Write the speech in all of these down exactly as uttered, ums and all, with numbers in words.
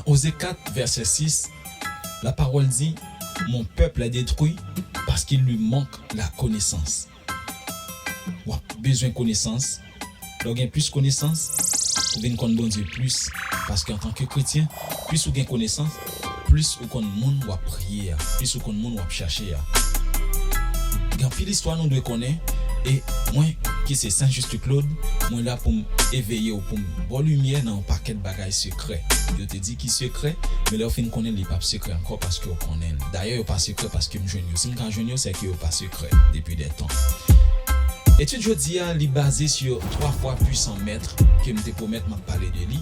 Oze kat, vèsè sis, la parole dit, Mon peuple est détruit parce qu'il lui manque la connaissance. W ap bezwen konesans. Lè w gen plis konesans, ou vin konn Bondye plis. Paske antanke kretyen, plis ou gen konesans, plis ou konn moun w ap priye a, plis ou konn moun w ap chache a. Gen anpil istwa nou dwe konnen, e mwen, ki se Saint Juste Claude, mwen la pou m eveye w, pou m ba w limyè nan yon pakèt bagay sekrè. Yo te di ki sekrè, men lè w fin konnen l, li p ap sekrè ankò paske w konnen l. Dayè, yo pa sekrè paske m jwenn yo. Si m ka jwenn yo, sèke yo pa sekrè depi dè tan. Etid jodi a, li baze sou twa fwa pwisan mèt ke m te pwomèt m ap pale de li.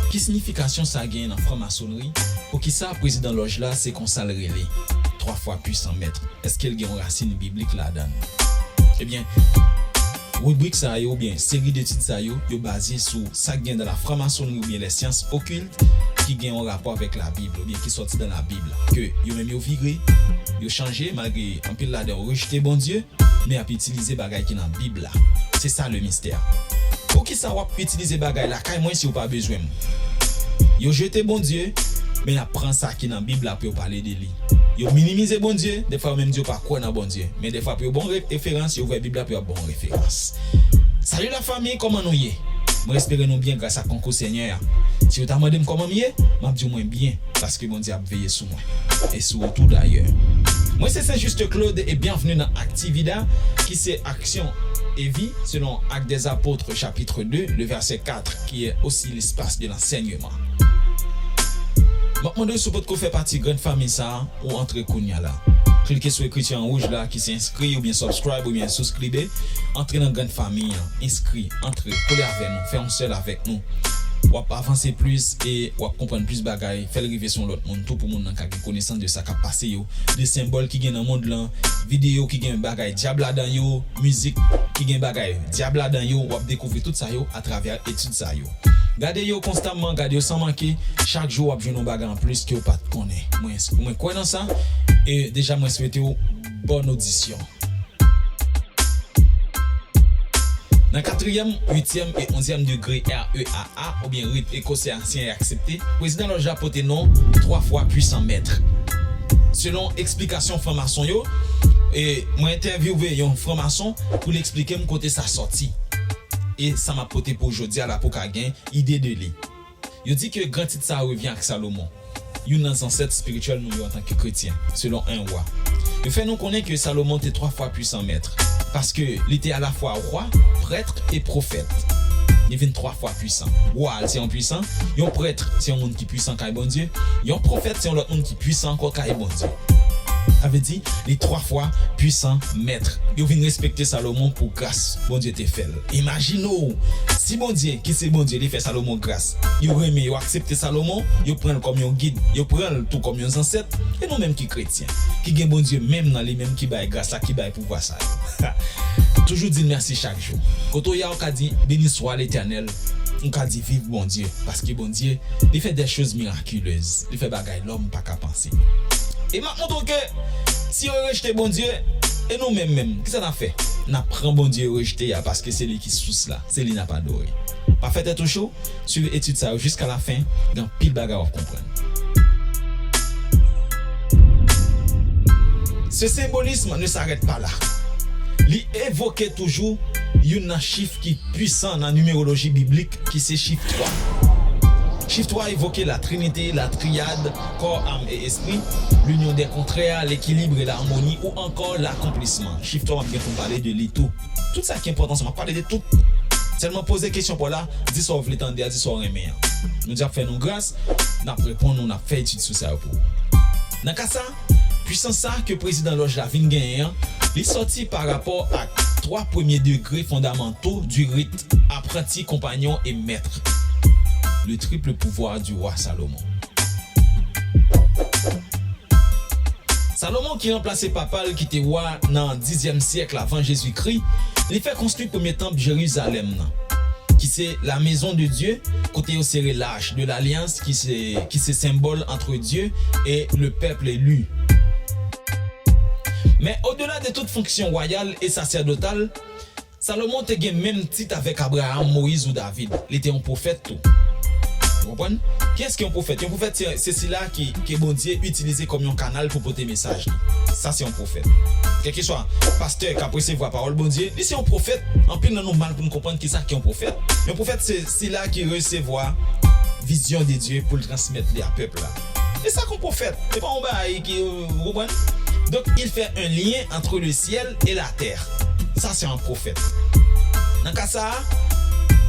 Ki siyifikasyon sa genyen nan franmasonri? Poukisa prezidan lòj la se konsa l rele? Twa fwa pwisan mèt. Èske l gen yon rasin biblik ladan l? Ebyen, ribrik sa yo oubyen seri detid sa yo, yo baze sou sa k gen nan la franmasonri oubyen les sciences occultes ki gen yon rapò avèk Labib oubyen ki sòti nan Labib la. Ke yo menm yo vire, yo chanje, malgre anpil ladan yo rejte Bondye, men y ap itilize bagay ki nan Bib la. Se sa le mystère. Poukisa w ap itilize bagay lakay mwen si w pa bezwen m? Yo jete Bondye, men y ap pran sa ki nan Bib la pou yo pale de li. Yo minimize Bondye, dèfwa yo menm di yo pa kwè nan Bondye. Men dèfwa pou yo ba w re-, referans, yo ouvè Bib la pou y ap ba w referans. Salut la famille, kòman nou ye? Mwen espere nou byen gras a konkou Senyè a. Si w ta mande m kòman m ye, m ap di w mwen byen, paske Bondye ap veye sou mwen. E sou ou tou dayè. Mwen se Saint Juste Claude e byenvni nan Activida, ki se aksyon e vi, selon Actes des Apôtres, chapitre deux, le verset quatre, qui est aussi l'espace de l'enseignement. M ap mande w si w potko fè pati grann fanmi sa a, ou antre kounye a la. Klike sou ekriti an wouj la ki se enskri oubyen subscribe oubyen souscribe. Antre nan grann fanmi an, enskri, antre, kole avè nou, fè yon sèl avèk nou. W ap avanse plis e w ap konprann plis bagay, fè l rive sou yon lòt moun tou pou moun nan ka gen konesans de sa k ap pase yo, de senbòl ki gen nan mond lan, videyo ki gen bagay dyab ladan yo, mizik ki gen bagay dyab ladan yo, w ap dekouvri tout sa yo atravè etid sa yo. Gade yo konstamman, gade yo san manke, chak jou w ap jwenn yon bagay anplis ke w pa t konnen. Mwen, mwen kwè nan sa, e deja mwen swete w bòn odisyon. Nan katriyèm, uityèm e onzyèm degre R E A A, oubyen rit ekosè ansyen e aksepte, prezidan lòj la pote non twa fwa pwisan mèt. Selon eksplikasyon franmason yo, e mwen entèvyouve yon franmason pou l eksplike m kote sa sòti. E sa m ap pote pou w jodi a la pou w ka gen ide de li. Yo di ke gran tit sa a revyen ak Salomon, youn nan zansèt espirityèl nou yo antanke kretyen, selon en wa. Yo fè nou konnen ke Salomon te twa fwa pwisan mèt, paske li te alafwa wa, prèt e pwofèt. Li vin twa fwa pwisan. Wa, se yon pwisan, yon prèt, se yon moun ki pwisan kay Bondye, yon pwofèt, se yon lòt moun ki pwisan ankò kay Bondye. Sa vle di, li twa fwa pwisan mèt. Yo vin respekte Salomon pou gras Bondye te fè l. Imajine w, si Bondye, ki se Bondye, li fè Salomon gras, yo renmen, yo aksepte Salomon, yo pran l kòm yon gid, yo pran l tou kòm yon zansèt, e nou menm ki kretyen, ki gen Bondye menm nan li menm ki bay gras la, ki bay pouvwa sa yo. Toujou di l mèsi chak jou. Kote w ye a, ou ka di, Beni swa Letènèl. Ou ka di, Viv Bondye, paske Bondye, li fè des choses miraculeuses. Li fè bagay lòm pa ka panse. E m ap montre w ke si yo rejte Bondye, e nou menm menm, kisa n ap fè? N ap pran Bondye yo rejte a, paske se li ki sous la, se li n ap adore. Pa fè tèt ou cho, swiv etid sa yo jiska lafen, gen anpil bagay w ap konprann. Ce symbolisme ne s'arrête pas là. Li evoke toujou youn nan chif ki pwisan nan nimeroloji biblik, ki se chif twa. Chif twa evoke la trinite, la triyad, kò, am e espri, linyon dè kontrè, lekilib e lamoni, ou ankò lakonplisman. Chif twa, m ap gen pou m pale de li tou. Tout sa ki enpòtan, sa m ap pale de tout. Sèlman poze kesyon pa w la, di sa w vle tande a, di sa w renmen an. Bondye ap fè nou gras, n ap reponn ou, n ap fè etid sou sa yo pou ou. Nan ka sa, pwisans sa ke prezidan lòj la vin genyen an, li sòti pa rapò ak twa premye degre fondamanto du rit apranti, konpanyon e mèt. Le triple pouvoir du roi Salomon. Salomon, ki ranplase papa l ki te wa nan dizyèm syèk avan Jezikri, li fè konstwi premye tanp Jerizalèm nan, ki se la maison de Dieu, kote yo sere l'arche de l'alliance, ki se, ki se symbole entre Dieu et le peuple élu. Men odela de tout fonksyon wayal e sasèdotal, Salomon te gen menm tit avèk Abraham, Moyiz ou David. Li te yon pwofèt tou. Konprann? Kiyès ki yon pwofèt? Yon pwofèt, se, se sila ki, ke Bondye itilize kòm yon kanal pou pote mesaj li. Sa, se yon pwofèt. Kèlkeswa pastè k ap resevwa pawòl Bondye, li se yon pwofèt. Anpil nan nou mal pou n konprann kisa ki yon pwofèt. Yon pwofèt, se sila ki resevwa vizyon de Dye pou l transmèt li a pèp la. E sa k yon pwofèt. Se pa yon bagay ki, ou konprann? Donc, il fait un lien entre le ciel et la terre. Sa, se yon pwofèt. Nan ka sa a,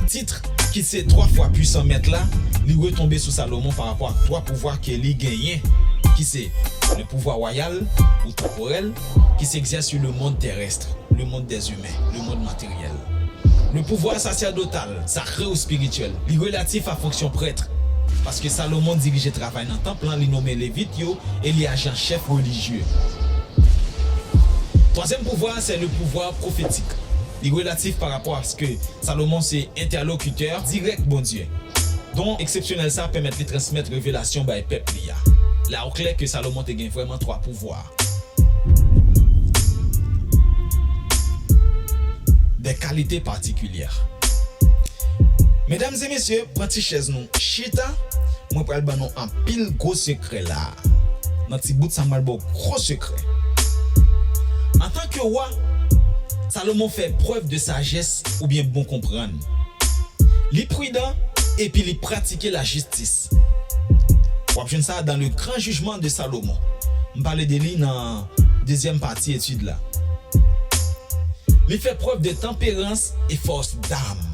tit ki se twa fwa pwisan mèt la, li retonbe sou Salomon pa rapò ak twa pouvwa ke li genyen, ki se le pouvoir royal ou temporel, qui s'exerce sur le monde terrestre, le monde des humains, le monde matériel. Le pouvoir sacerdotal, sacré ou spirituel, li relatif a fonksyon prèt, paske Salomon dirije travay nan tanp lan, li nonmen Levit yo e li aji an chèf relijye. Twazyèm pouvwa, se le pouvoir pwofetik. Li relatif pa rapò a se ke Salomon se entèlokitè dirèk Bondye. Don eksepsyonèl sa a pèmèt li transmèt revelasyon bay pèp li a. La ou klè ke Salomon te gen vrèman twa pouvwa. Des qualités particulières. Medam e mesye, pran ti chèz nou chita, mwen pral ban nou anpil gwo sekrè la. Nan ti bout sa, mwen pral ba w gwo sekrè. Antanke wa, Salomon fè prèv de sajès oubyen bon konprann. Li pridan epi li pratike lajistis. W ap jwenn sa dans le Grand Jugement de Salomon. M pale de li nan dezyèm pati etid la. Li fè prèv de tanperans e fòs dam.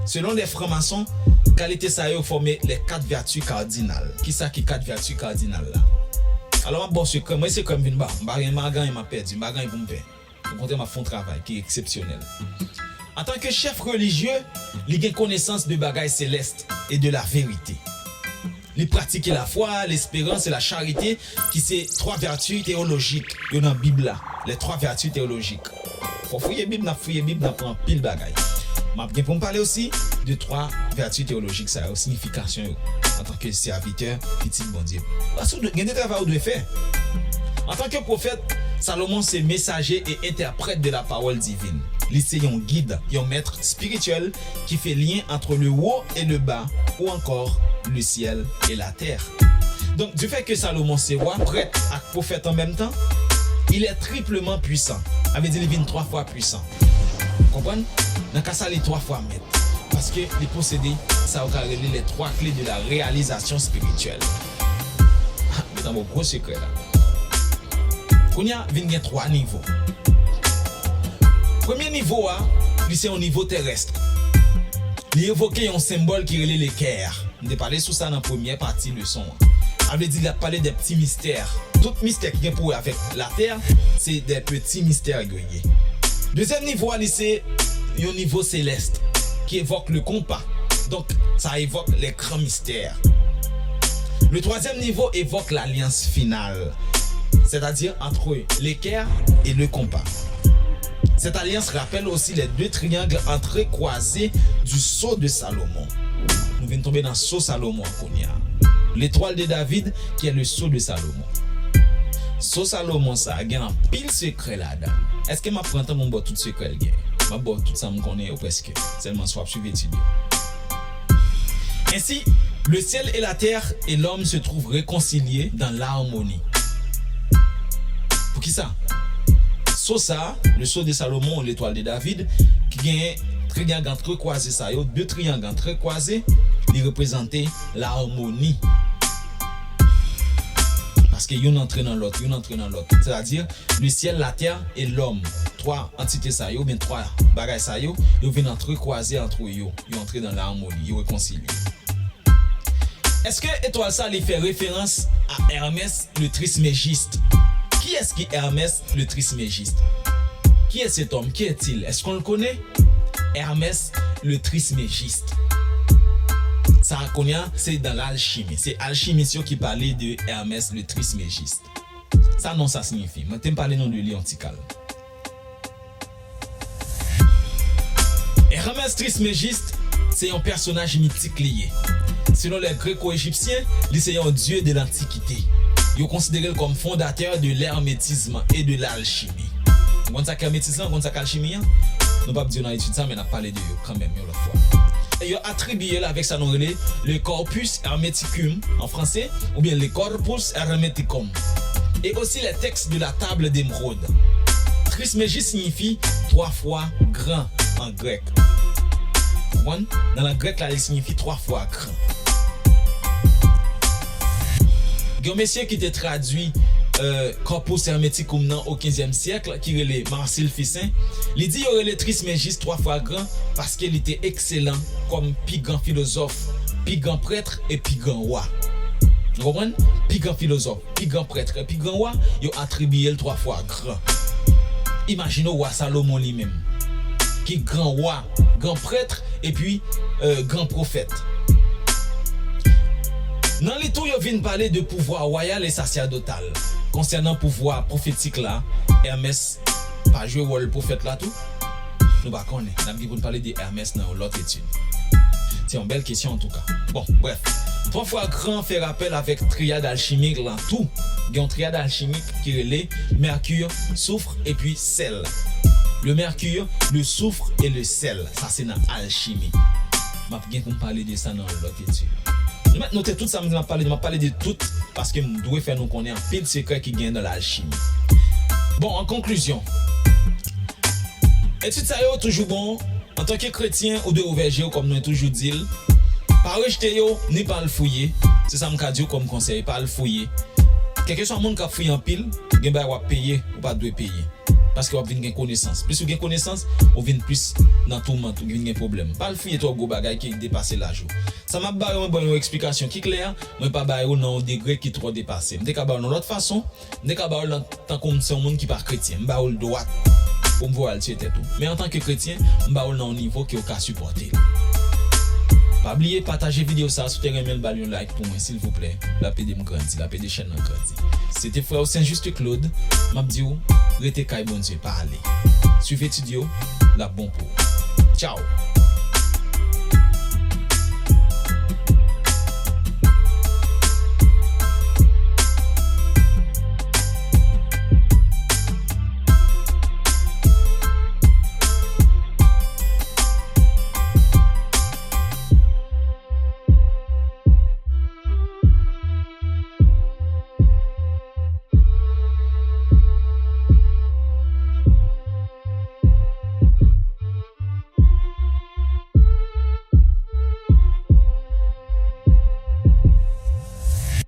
Selon lè franmason, kalite sa yo fòme lè kat vèti kadinal. Kisa ki kat vèti kadinal la? Alò, m ap ba w sekrè. Mwen, sekrè m vin ba w. M pa gen, m pa gen anyen m ap pèdi. M pa gen anyen pou m pè. Okontrè, m ap fè yon travay ki eksepsyonèl. Antanke chèf relijye, li gen konesans de bagay selès e de la verite. Li pratike lafwa, lesperans e lacharite, ki se twa vèti teyolojik yo nan Bib la, les trois vertus théologiques. Fò fouye Bib, n ap fouye Bib, n ap pran anpil bagay. M ap gen pou m pale osi de twa vèti teyolojik sa yo, siyifikasyon yo, antanke sèvitè, pitit Bondye. Paske w dwe, gen de travay ou dwe fè. Antanke pwofèt, Salomon se mesaje e entèprèt de la parole divine. Li se yon gid, yon mèt espirityèl qui fait lien entre le haut et le bas, ou encore le ciel et la terre. Donk, du fait que Salomon se wa, prèt ak pwofèt an menm tan, il est triplement puissant. Sa vle di li vin twa fwa pwisan. Konprann? Nan ka sa, li twa fwa mèt. Paske li posede sa yo ka rele les trois clés de la réalisation spirituelle. Ah, m ta ba w gwo sekrè la. Kounye a, vin gen twa nivo. Premye nivo a, li se yon nivo terès. Li evoke yon senbòl ki rele lekè. M te pale sou sa nan premyè pati leson an. Sa vle di, l ap pale de ti mistè. Tout mistè ki gen pou wè avèk latè, se de peti mistè yo ye. Dezyèm nivo a, li se yon nivo selès ki evòk le konpa. Donk, sa evòk les grands mystères. Le troisième niveau évoque l'alliance finale, c'est-à-dire entre l'équerre et le compas. Cette alliance rappelle aussi les deux triangles entrecroisés du sceau de Salomon. Nou vin tonbe nan sceau Salomon an kounye a. L'étoile de David, qui est le sceau de Salomon. Sceau Salomon sa a gen anpil sekrè ladan l. Èske m ap pran tan pou m ba w tout sekrè l gen? M ap ba w tout sa m konnen yo prèske. Sèlman si w ap swiv etid yo. Ainsi, le ciel et la terre et l'homme se trouvent réconciliés dans l'harmonie. Poukisa? Sceau sa, le sceau de Salomon ou l'étoile de David, ki genyen triyang antrekwazé sa yo, de triyang antrekwazé, li reprezante larmoni. Paske youn antre nan lòt, youn antre nan lòt. Sètadi, le ciel, la terre et l'homme, twa antite sa yo, oubyen twa bagay sa yo, yo vin antrekwaze antre yo, yo antre nan larmoni, yo rekonsilye. Èske etwal sa li fè referans a Hermès le Trismégiste? Kiyès ki Hermès le Trismégiste? Qui est cet homme? Qui est-il? Est-ce qu'on le connaît? Hermès le Trismégiste. Sa kounye a, se dans l'alchimie. Se alchimis yo ki pale de Hermès le Trismégiste. Sa non sa siyifi? Mwen te m pale nou de li yon ti kal. Hermès Trismégiste se yon pèsonaj mitik li ye. Selon lè greko-ejipsyen, li se yon dye de lantikite. Yo konsidere l kòm fondatè de l'hermétisme et de l'alchimie. Ou konn sa k hermetis lan? Ou konn sa k alchimi an? Nou p ap di yo nan etid sa, men n ap pale de yo kanmenm yon lòt fwa. Yo atribiye l avèk sa nou rele le Corpus Hermeticum an franse, oubyen le Corpus Hermeticum, e osi les textes de la Table d'émeraude. Trismegis siyifi twa fwa gran an grèk. Konprann? Nan lang grèk la, li siyifi twa fwa gran. Gen yon mesye ki te tradui, euh, Corpus Hermeticum nan o kenzyèm syèk, ki rele Marcille Fissin. Li di yo rele Trismegis twa fwa gran paske li te ekselan kòm pi gran filozòf, pi gran prèt e pi gran wa. Nou konprann? Pi gran filozòf, pi gran prèt e pi gran wa, yo atribiye l twa fwa gran. Imajine w wa Salomon li menm, ki gran wa, gran prèt, epi, euh, gran pwofèt. Nan li tou, yo vin pale de pouvwa wayal e sasadotal. Konsènan pouvwa pwofetik la, Hermès pa jwe wòl pwofèt la tou? Nou pa konnen. N ap gen pou n pale de Hermès nan yon lòt etid. Se yon bèl kesyon, antouka. Bon, brèf. Twa fwa gran fè rapèl avèk triyad alchimik la tou. Gen yon triyad alchimik ki rele mercure, soufre epi sèl. Le mercure, le soufre et le sel. Sa se nan alchimi. M ap gen pou m pale de sa nan yon lòt etid. Nou mèt note tout sa m di m ap pale de, m ap pale de tout, paske m dwe fè nou konnen anpil sekrè ki gen nan lalchimi. Bon, an konklizyon, etid sa yo toujou bon. Antanke kretyen, ou dwe ouvè je w, kòm nou toujou di l. Pa rejte yo, ni pa al fouye. Se sa m ka di w kòm konsèy, pa al fouye. Kèlkeswa moun k ap fouye anpil, gen bagay w ap peye, ou pa dwe peye. Paske w ap vin gen konesans. Plis ou gen konesans, ou vin plis nan toumant, ou vin gen pwoblèm. Pa al fouye twò gwo bagay ki depase laj ou. Sa m ap ba yo, mwen ba yo yon eksplikasyon ki klè, mwen pa ba yo nan yon degre ki twò depase. M te ka ba yo nan lòt fason, m te ka ba yo nan, tankou m se yon moun ki pa kretyen. M ba yo l dwat pou m voye al tiye tèt ou. Men antanke kretyen, m ba yo l nan yon nivo ke w ka sipòte l. Pa bliye pataje videyo sa a, si w te renmen l, ba l yon like pou mwen, silvouplè. L ap ede m grandi, l ap ede chèn nan grandi. Se te frè w Saint Juste Claude, m ap di w, rete kay Bondye, pa ale. Swiv etid yo, l ap bon pou ou. Tchaw!